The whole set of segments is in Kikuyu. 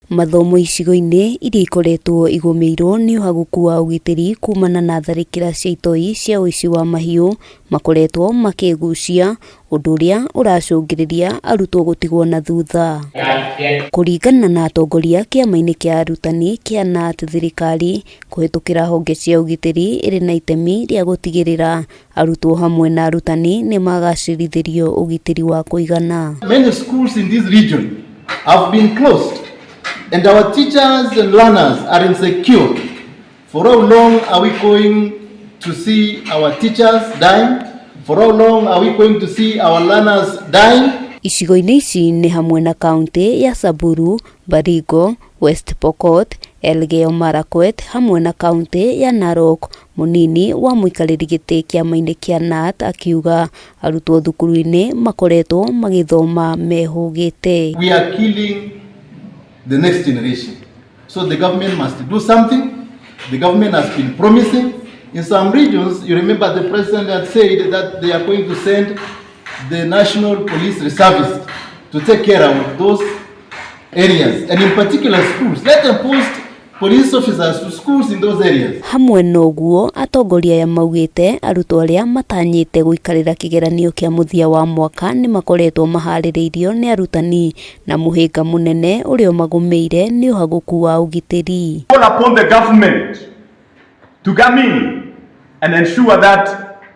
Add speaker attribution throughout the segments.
Speaker 1: Mathomo icigo-inĩ iria ikoretwo igũmĩirwo nĩ ũhagũku wa ũgitĩri kumana na tharĩkĩra cia itoi cia ũici wa mahiũ makoretwo makĩgucia, ũndũ ũrĩa ũracũngĩrĩria arutwo gũtigwo na thutha. Kũringana na atongoria kĩama-inĩ kĩa arutani kĩa KNUT, thirikari kũhĩtũkĩra honge cia ũgitĩri ĩrĩ na itemi rĩa gũtigĩrĩra arutwo hamwe na arutani nĩ magacĩrithĩrio ũgitĩri wa kũigana.
Speaker 2: Many schools in this region have been closed and our teachers and learners are insecure. For how long are we going to see our teachers dying? For how long are we going to see our learners dying?
Speaker 1: Icigo-inĩ ici nĩ hamwe na kaunti ya Samburu, Baringo, West Pokot, Elgeyo Marakwet hamwe na kaunti ya Narok. Mũnini wa mũikarĩri gĩtĩ kĩama-inĩ kĩa KNUT akiuga arutwo thukuru-inĩ makoretwo magĩthoma mehũgĩte.
Speaker 2: We are killing the next generation. So the government must do something. The government has been promising. In some regions, you remember the president had said that they are going to send the National Police Reservists to take care of those areas, and in particular schools. Let them post police officers to schools in those areas.
Speaker 1: Hamwe na ũguo, atongoria aya maugĩte arutwo arĩa matanyĩte gũikarĩra kĩgeranio kĩa mũthia wa mwaka nĩ makoretwo maharĩrĩirio nĩ arutani na mũhĩnga mũnene ũrĩa ũmagũmĩire nĩ ũhagũku wa ũgitĩri.
Speaker 3: Call upon the government to come in and ensure that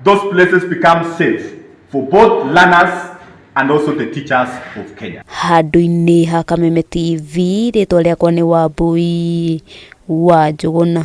Speaker 3: those places become safe for both learners and also the teachers of Kenya.
Speaker 1: Handũ-inĩ ha Kameme TV, rĩtwa rĩakwa nĩ Wambui wa Njũgũna.